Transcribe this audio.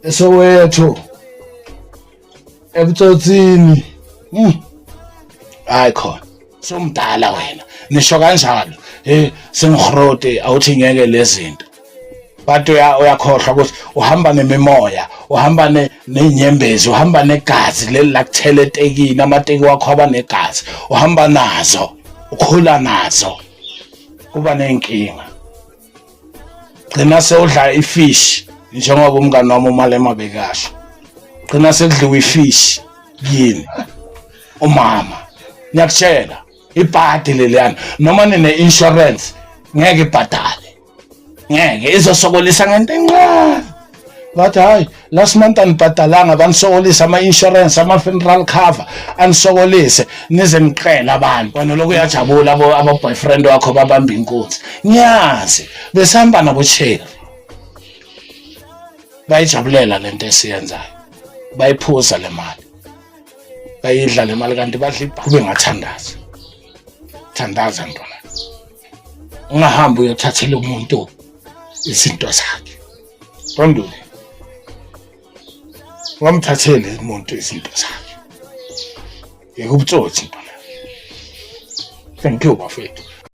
eSoweto ebutsotsini. Hayi khona somdala wena, nisho kanjalo. Hey, sengigrote, awuthi ngeke lezinto, but uyakhohlwa ukuthi uhamba nemimoya, uhamba nenyembezi, uhamba negazi leli lakuthela etekini, amateki wakho aba negazi, uhamba nazo, ukhula nazo, kuba nenkinga, gcina sewudla ifish njengoba umngani wami uMalema bekasho, gcina sekudliwa ifish yini umama. Ngiyakutshela, ibhadi leliyana, noma nine-insurance ngeke ibhadale, ngeke, izosokolisa ngento encane. Bathi hayi, last month anibhadalanga, banisokolisa ama-insurance, ama-funeral cover, anisokolise nize niqele abantu. Wena lokhu uyajabula, abo-boyfriend wakho babamba inkunzi. Ngiyazi besihamba nabo-cherry, bayijabulela lento esiyenzayo, bayiphuza le mali, bayidla le mali, kanti badla kube ngathandaza. Thandaza ntwana, ungahambi uyothathela umuntu izinto zakhe. Qondile, ungamthatheli umuntu izinto zakhe, yeke ubutsotsi ntwana. Thank you, bafethu.